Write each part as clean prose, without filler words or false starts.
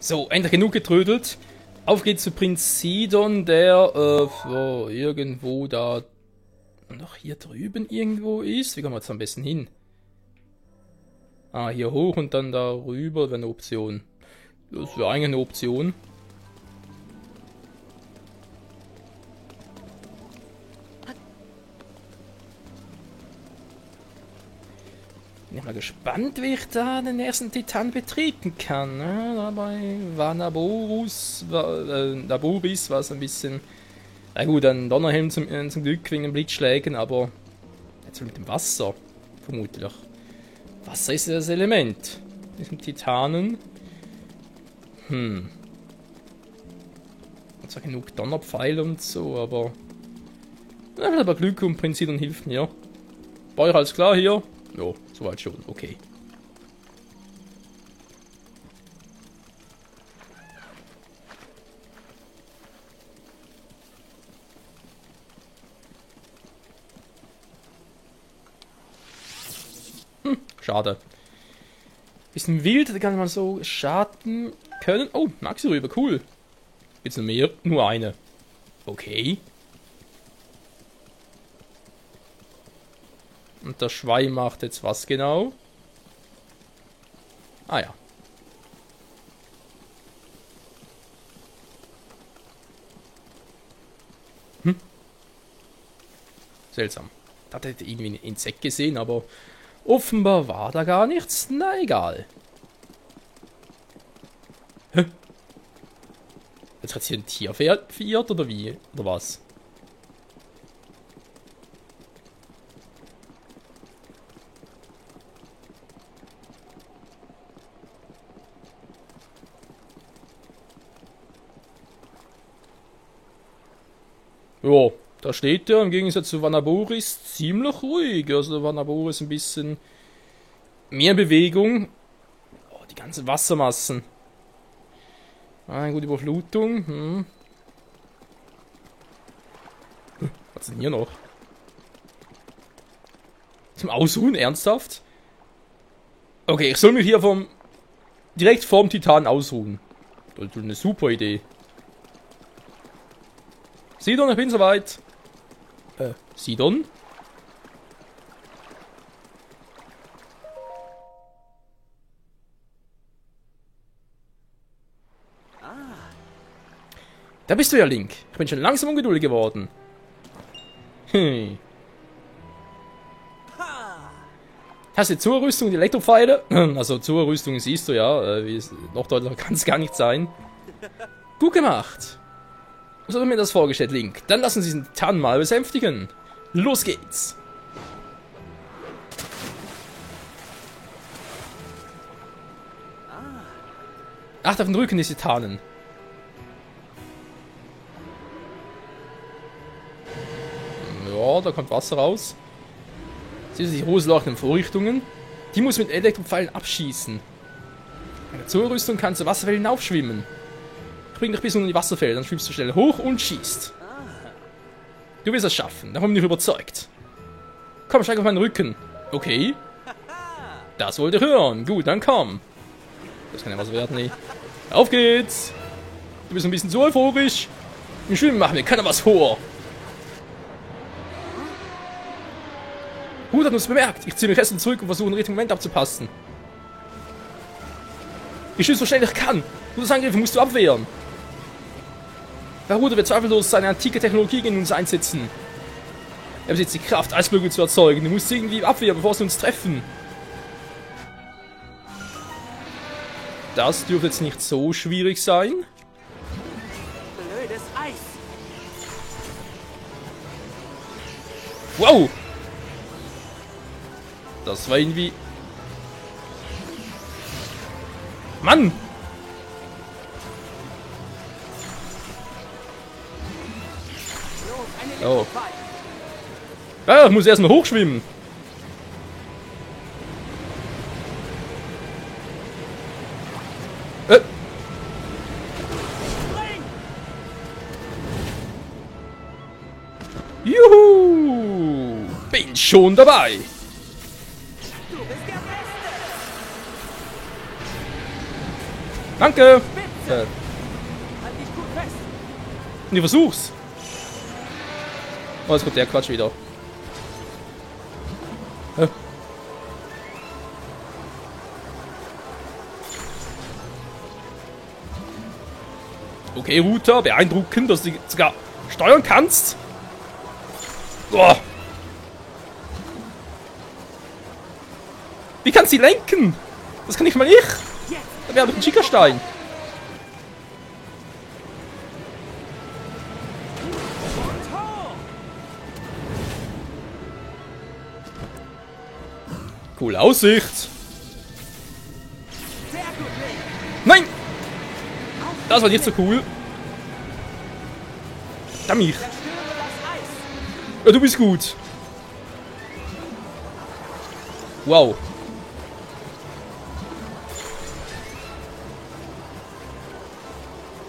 So, endlich genug getrödelt. Auf geht's zu Prinz Sidon, der irgendwo da noch hier drüben irgendwo ist. Wie kommen wir jetzt am besten hin? Ah, hier hoch und dann da rüber wäre eine Option. Das wäre eigentlich eine Option. Bin ich mal gespannt, wie ich da den ersten Titan betreten kann. Ja, dabei war Naboris war es ein bisschen... Na gut, ein Donnerhelm zum Glück wegen den Blitzschlägen, aber jetzt mit dem Wasser, vermutlich. Wasser ist das Element. Diesen Titanen. Hat zwar genug Donnerpfeile und so, aber... Ich habe aber Glück und Prinz Sidon hilft mir. War euch alles klar hier? Jo, soweit schon, okay. Schade. Bisschen wild, da kann man so schaden können. Oh, Maxi rüber, cool. Jetzt noch mehr? Nur eine. Okay. Und der Schwein macht jetzt was genau? Ah ja. Seltsam. Da hätte ich irgendwie ein Insekt gesehen, aber offenbar war da gar nichts. Na egal. Hä? Jetzt hat hier ein Tier verirrt oder wie? Oder was? Jo, da steht er im Gegensatz zu Vanaboris ziemlich ruhig. Also Vanaboris ein bisschen mehr Bewegung. Oh, die ganzen Wassermassen. Ah, gute Überflutung. Was ist denn hier noch? Zum Ausruhen? Ernsthaft? Okay, ich soll mich hier direkt vorm Titan ausruhen. Das ist eine super Idee. Sidon, ich bin soweit. Sidon? Da bist du ja, Link. Ich bin schon langsam ungeduldig geworden. Hast du die Zurrüstung und die Elektropfeile? Also Zurrüstung siehst du ja. Noch deutlicher kann es gar nicht sein. Gut gemacht. So habe ich mir das vorgestellt, Link. Dann lassen Sie diesen Titan mal besänftigen. Los geht's. Acht auf den Rücken des Titanen. Ja, da kommt Wasser raus. Siehst du die rosenleuchtenden Vorrichtungen? Die muss mit Elektropfeilen abschießen. Eine Zurrüstung kann zu Wasserfällen aufschwimmen. Bring dich bis unter die Wasserfälle, dann schwimmst du schnell hoch und schießt. Du wirst es schaffen, davon bin ich überzeugt. Komm, steig auf meinen Rücken. Okay. Das wollte ich hören. Gut, dann komm. Das kann ja was werden, nee. Auf geht's. Du bist ein bisschen zu euphorisch. Im Schwimmen machen wir keiner was vor. Hut hat uns bemerkt. Ich ziehe mich erst zurück und versuche den richtigen Moment abzupassen. Ich schieße so schnell ich kann. Gutes Angriffe musst du abwehren. Der Ruder wird zweifellos seine antike Technologie gegen uns einsetzen. Er besitzt die Kraft, Eisblöcke zu erzeugen. Du musst irgendwie abwehren, bevor sie uns treffen. Das dürfte jetzt nicht so schwierig sein. Blödes Eis. Wow! Das war irgendwie... Mann! Oh. Ja, ich muss erst mal hochschwimmen. Juhu! Bin schon dabei. Du bist der Beste. Danke. Spitze. Hilfe. Halt dich gut fest. Und ich versuch's. Oh, jetzt kommt der Quatsch wieder. Hä? Okay, Router, beeindruckend, dass du sogar steuern kannst. Boah. Wie kannst du sie lenken? Das kann nicht mal ich. Da wäre doch ein Schickerstein. Coole Aussicht. Sehr gut, Link. Nein! Das war nicht so cool. Verdammt. Zerstöre das Eis. Ja, du bist gut. Wow.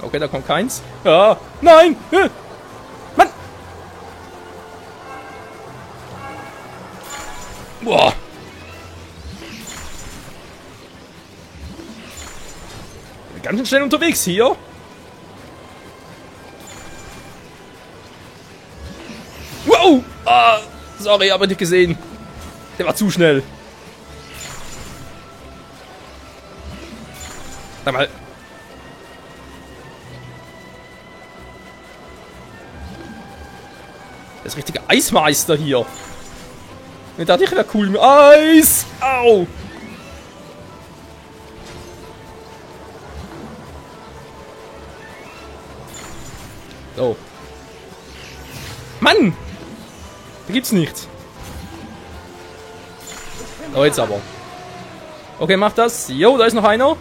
Okay, da kommt keins. Ja. Nein! Mann! Boah! Ganz schön schnell unterwegs hier. Wow! Ah, sorry, aber nicht gesehen. Der war zu schnell. Sag mal. Das ist richtiger Eismeister hier. Ich dachte, ich wäre cool mit Eis. Au! So. Mann! Da gibt's nichts. Oh, jetzt aber. Okay, mach das. Jo, da ist noch einer.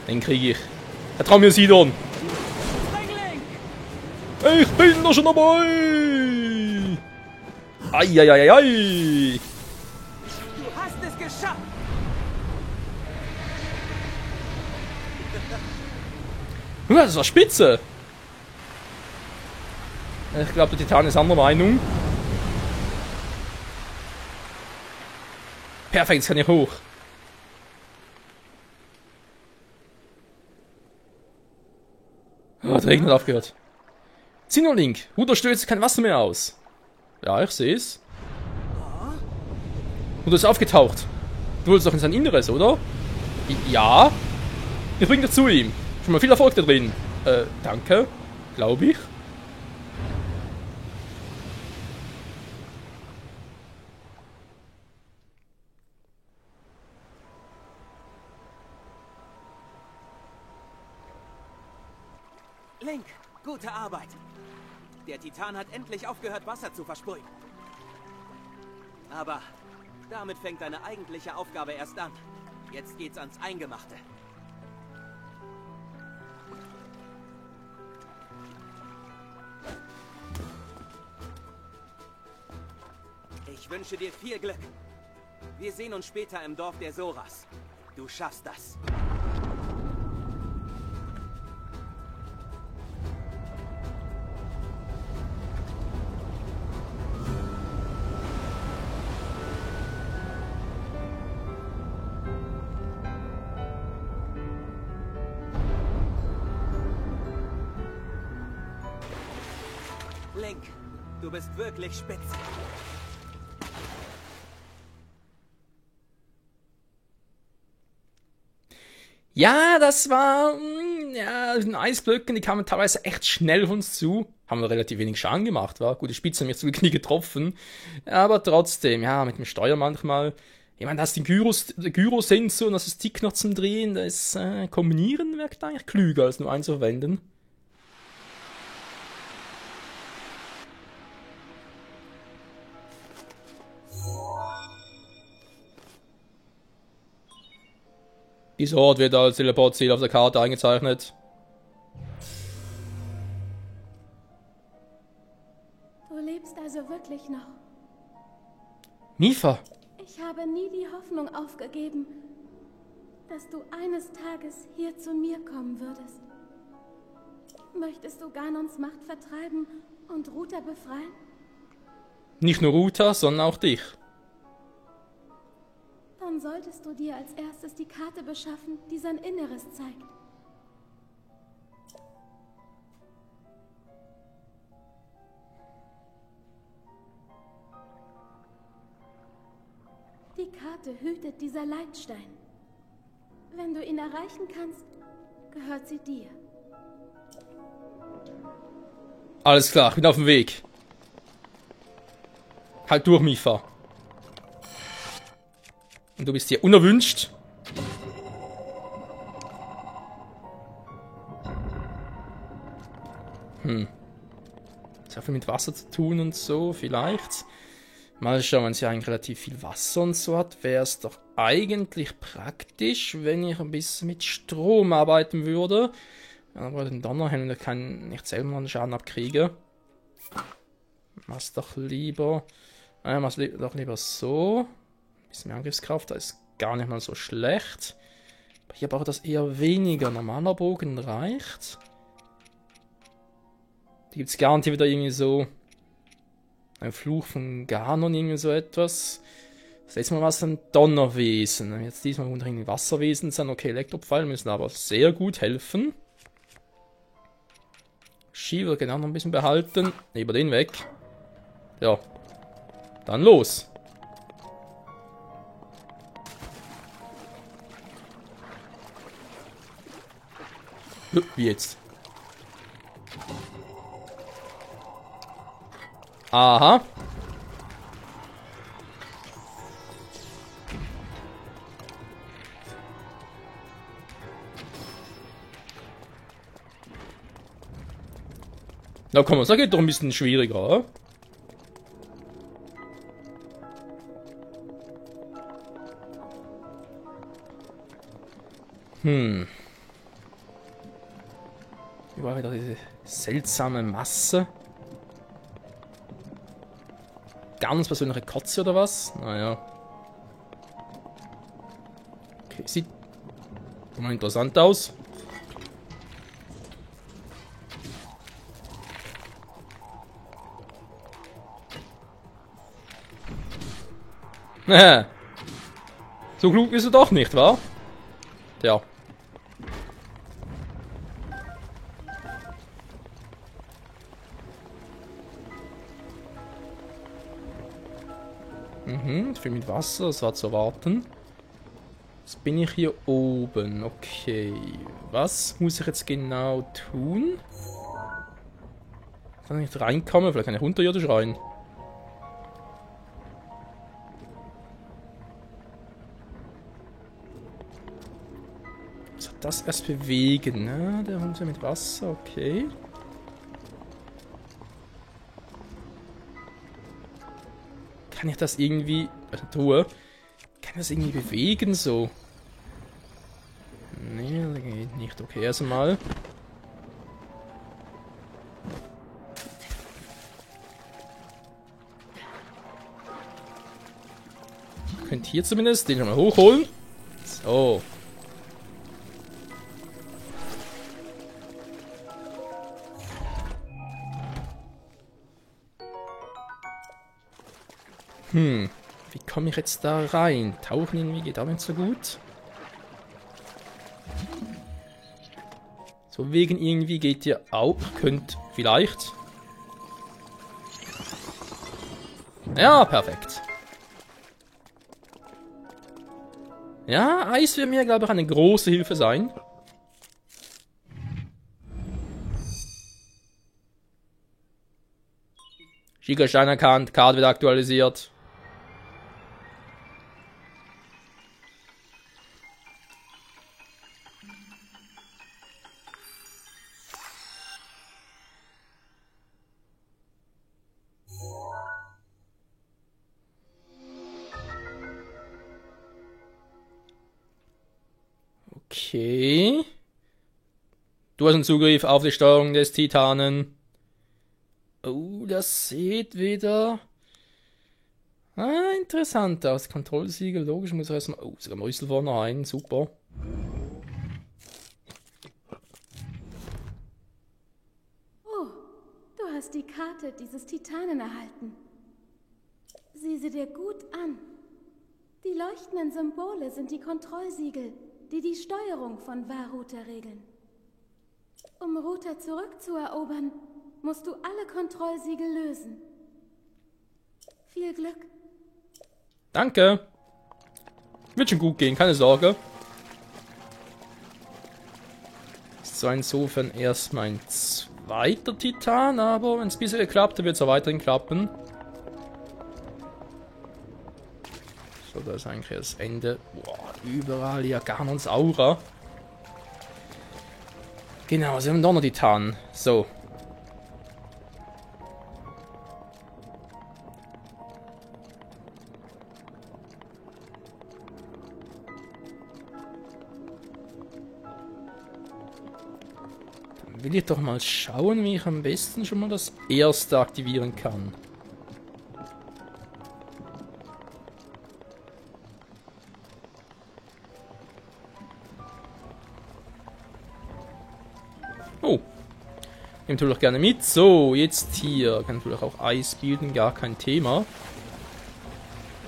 Den kriege ich. Vertrau mir, Sidon. Ich bin da schon dabei. Eieieiei. Du hast es geschafft. Das war spitze. Ich glaube, der Titan ist anderer Meinung. Perfekt, jetzt kann ich hoch. Oh, der Regen hat aufgehört. Sinolink, Ruder stößt kein Wasser mehr aus. Ja, ich sehe es. Ruder ist aufgetaucht. Du willst doch in sein Inneres, oder? Ja. Ich bring dich zu ihm. Schon mal viel Erfolg da drin. Danke. Glaube ich. Link, gute Arbeit. Der Titan hat endlich aufgehört, Wasser zu versprühen. Aber damit fängt deine eigentliche Aufgabe erst an. Jetzt geht's ans Eingemachte. Ich wünsche dir viel Glück. Wir sehen uns später im Dorf der Soras. Du schaffst das. Link, du bist wirklich spitze. Ja, das war ja, ein Eisblöcken, die kamen teilweise echt schnell auf uns zu. Haben wir relativ wenig Schaden gemacht, war. Gut, die Spitze haben mir zum Knie getroffen. Aber trotzdem, ja, mit dem Steuer manchmal. Ich meine, da ist der Gyrosensor und das ist Stick noch zum Drehen. Das Kombinieren wirkt eigentlich klüger, als nur eins zu verwenden. Dieser Ort wird als Teleportziel auf der Karte eingezeichnet. Du lebst also wirklich noch. Mifa! Ich habe nie die Hoffnung aufgegeben, dass du eines Tages hier zu mir kommen würdest. Möchtest du Ganons Macht vertreiben und Ruta befreien? Nicht nur Ruta, sondern auch dich. Dann solltest du dir als erstes die Karte beschaffen, die sein Inneres zeigt. Die Karte hütet dieser Leitstein. Wenn du ihn erreichen kannst, gehört sie dir. Alles klar, ich bin auf dem Weg. Halt durch, Mifa. Und du bist hier unerwünscht. Das hat viel mit Wasser zu tun und so, vielleicht. Mal schauen, wenn sie eigentlich relativ viel Wasser und so hat, wäre es doch eigentlich praktisch, wenn ich ein bisschen mit Strom arbeiten würde. Aber den Donnerhelm, der kann nicht selber einen Schaden abkriegen. Mach's doch lieber. Mach's doch lieber so. Ein bisschen mehr Angriffskraft, das ist gar nicht mal so schlecht. Aber hier braucht das eher weniger. Normaler Bogen reicht. Da gibt es garantiert wieder irgendwie so ein Fluch von Ganon, irgendwie so etwas. Das letzte Mal war es ein Donnerwesen. Jetzt diesmal muss irgendwie Wasserwesen sein. Okay, Elektropfeile müssen aber sehr gut helfen. Shiva genau noch ein bisschen behalten. Über den weg. Ja. Dann los. Wie jetzt? Aha. Na komm, das geht doch ein bisschen schwieriger, oder? Überall wieder diese seltsame Masse. Ganz persönliche Kotze oder was? Naja. Okay, sieht mal interessant aus. So klug ist er doch nicht, wahr? Ja. Viel mit Wasser, das war zu erwarten. Jetzt bin ich hier oben. Okay. Was muss ich jetzt genau tun? Kann ich nicht reinkommen? Vielleicht kann ich unterirdisch rein. Was hat das erst bewegen? Ne? Der Hund mit Wasser, okay. Kann ich das irgendwie... Truhe. Kann ich das irgendwie bewegen so? Nee, das geht nicht. Okay, erstmal. Ich könnte hier zumindest den schon mal hochholen. So. Wie komme ich jetzt da rein? Tauchen irgendwie geht auch nicht so gut. So wegen irgendwie geht ihr auch. Könnt vielleicht. Ja, perfekt. Ja, Eis wird mir, glaube ich, eine große Hilfe sein. Schickerstein erkannt, Karte wird aktualisiert. Okay. Du hast einen Zugriff auf die Steuerung des Titanen. Oh, das sieht wieder... interessant aus. Kontrollsiegel, logisch, muss ich erstmal... Oh, sogar Rüssel vorne rein, super. Oh, du hast die Karte dieses Titanen erhalten. Sieh sie dir gut an. Die leuchtenden Symbole sind die Kontrollsiegel, die die Steuerung von Vah-Ruter regeln. Um Ruter zurückzuerobern, musst du alle Kontrollsiegel lösen. Viel Glück. Danke. Wird schon gut gehen, keine Sorge. Ist zwar insofern erst mein zweiter Titan, aber wenn es bisher geklappt hat, wird es auch weiterhin klappen. So, da ist eigentlich das Ende. Boah, überall ja Ganons Aura. Genau, sie haben doch noch Titan. So. Dann will ich doch mal schauen, wie ich am besten schon mal das erste aktivieren kann. Oh. Nehmt natürlich gerne mit. So, jetzt hier. Kann natürlich auch Eis bilden, gar kein Thema.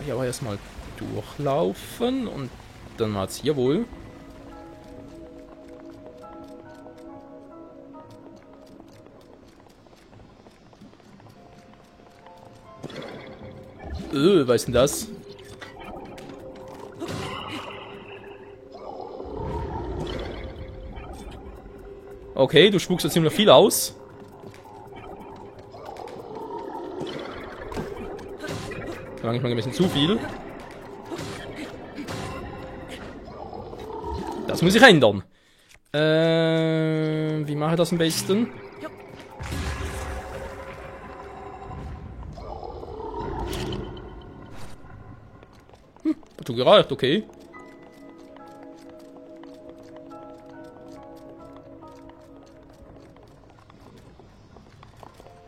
Ich aber erstmal durchlaufen und dann mal hier wohl. Was ist denn das? Okay, du spuckst jetzt ziemlich viel aus. Manchmal ein bisschen zu viel. Das muss ich ändern. Wie mache ich das am besten? Hat du gereicht, okay.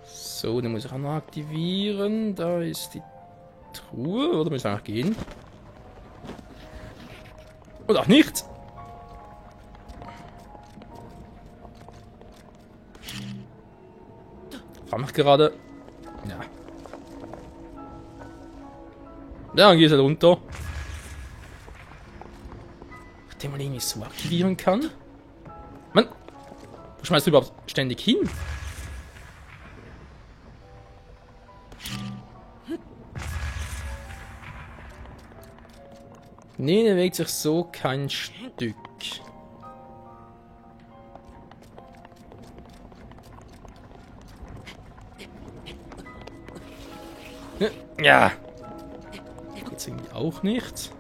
So, den muss ich auch noch aktivieren. Da ist die Truhe. Oder muss ich einfach gehen? Oder auch nicht. Fahr mich gerade. Ja. Ja, dann geht es halt runter. Den man irgendwie so aktivieren kann. Mann, wo schmeißt du überhaupt ständig hin? Nee, der bewegt sich so kein Stück. Ja. Geht's irgendwie auch nicht.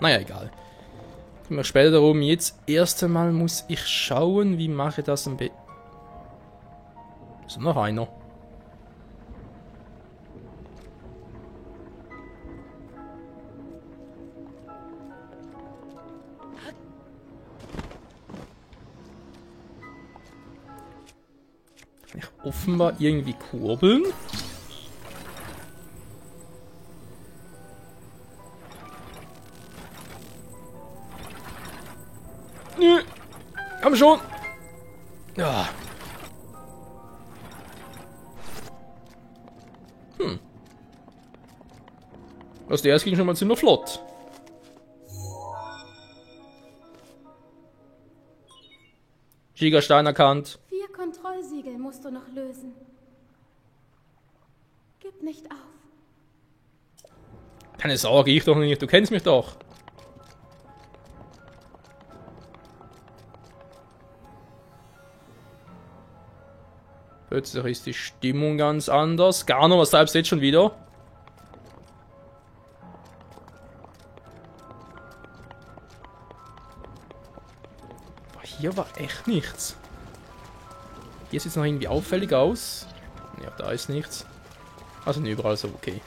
Naja, egal. Kommen wir später darum. Jetzt erst einmal muss ich schauen, wie mache ich das am besten. Ist noch einer. Kann ich offenbar irgendwie kurbeln? Nö. Komm schon. Ja. Was der erst ging schon mal ziemlich flott. Gigastein erkannt. 4 Kontrollsiegel musst du noch lösen. Gib nicht auf. Keine Sorge, ich doch nicht. Du kennst mich doch. Plötzlich ist die Stimmung ganz anders. Garno, was treibst du jetzt schon wieder? Hier war echt nichts. Hier sieht es noch irgendwie auffällig aus. Ja, da ist nichts. Also überall so okay.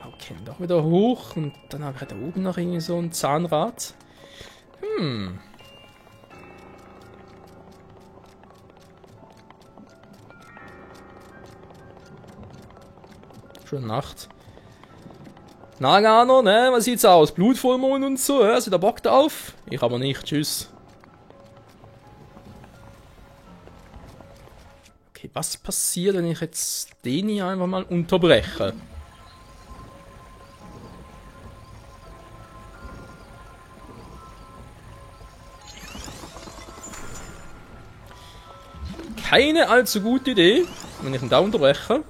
Okay, doch wieder hoch. Und dann habe ich da oben noch irgendwie so ein Zahnrad. Schöne Nacht. Na, Garno, ne? Was sieht's aus? Blutvollmond und so, ja? Hast du da Bock drauf? Ich aber nicht, tschüss. Okay, was passiert, wenn ich jetzt den hier einfach mal unterbreche? keine allzu gute Idee, wenn ich ihn da unterbreche.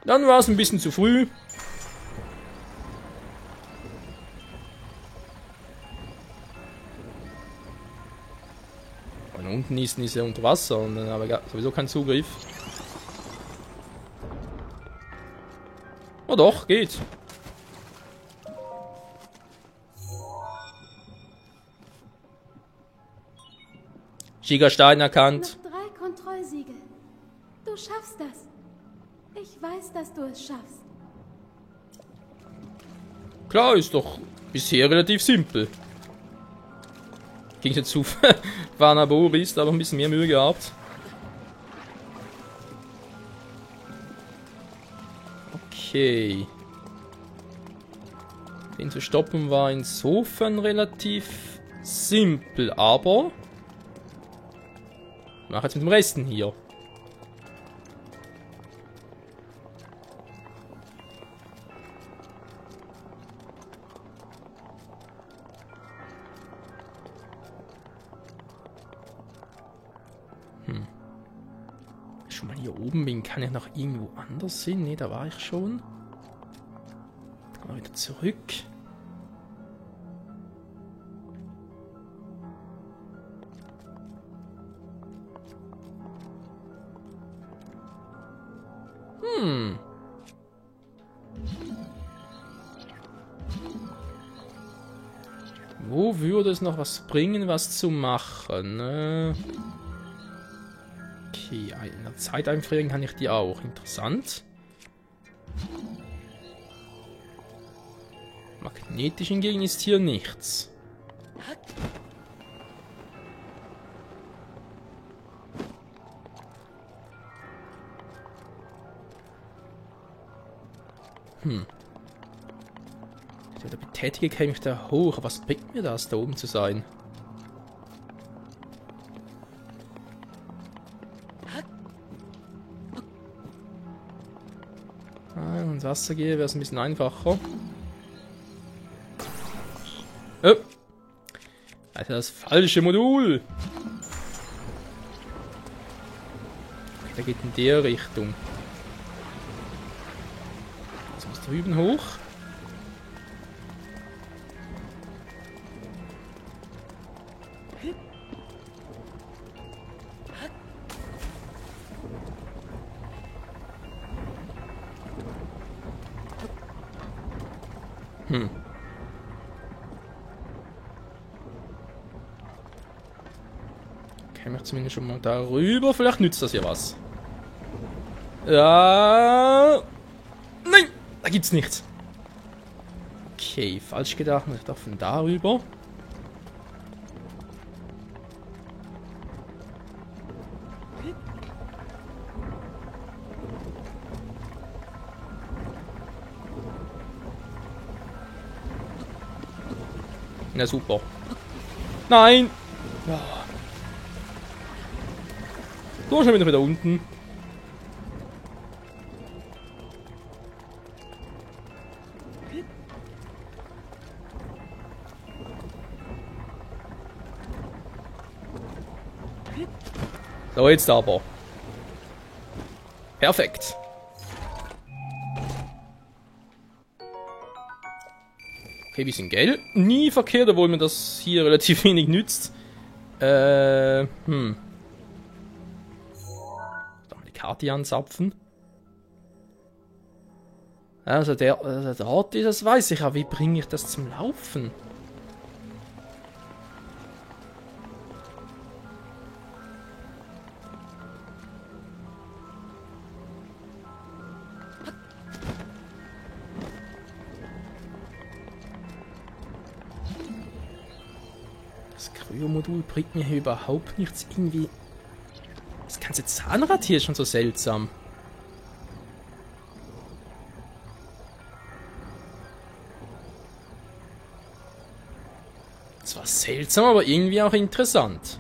Dann war es ein bisschen zu früh. Wenn er unten ist er unter Wasser und dann habe ich sowieso keinen Zugriff. Oh doch, geht. Gigastein erkannt. Noch 3 Kontrollsiegel. Du schaffst das. Ich weiß, dass du es schaffst. Klar, ist doch bisher relativ simpel. Ging jetzt zu Vanabor ist, aber ein bisschen mehr Mühe gehabt. Okay. Den zu stoppen war insofern relativ simpel, aber... Was mache ich jetzt mit dem Resten hier? Schon mal hier oben bin, kann ich noch irgendwo anders hin? Ne, da war ich schon. Dann mal wieder zurück. Wo würde es noch was bringen, was zu machen? Okay, in der Zeit einfrieren kann ich die auch. Interessant. Magnetisch hingegen ist hier nichts. Der Betätige käme ich da hoch. Aber was bringt mir das, da oben zu sein? Wenn ins Wasser gehe, wäre es ein bisschen einfacher. Oh. Das ist das falsche Modul. Der geht in der Richtung. Jetzt muss drüben hoch. Käme ich zumindest schon mal darüber. Vielleicht nützt das ja was. Ja. Nein! Da gibt's nichts. Okay, falsch gedacht. Ich dachte von darüber. Na super. Nein! Ja. So, schon wieder unten. So, jetzt aber. Perfekt. Okay, bisschen Geld. Nie verkehrt, obwohl mir das hier relativ wenig nützt. Da mal die Karte anzapfen. Also der Ort, das weiß ich, aber wie bringe ich das zum Laufen? Das Kryomodul bringt mir hier überhaupt nichts. Irgendwie. Das ganze Zahnrad hier ist schon so seltsam. Das war seltsam, aber irgendwie auch interessant.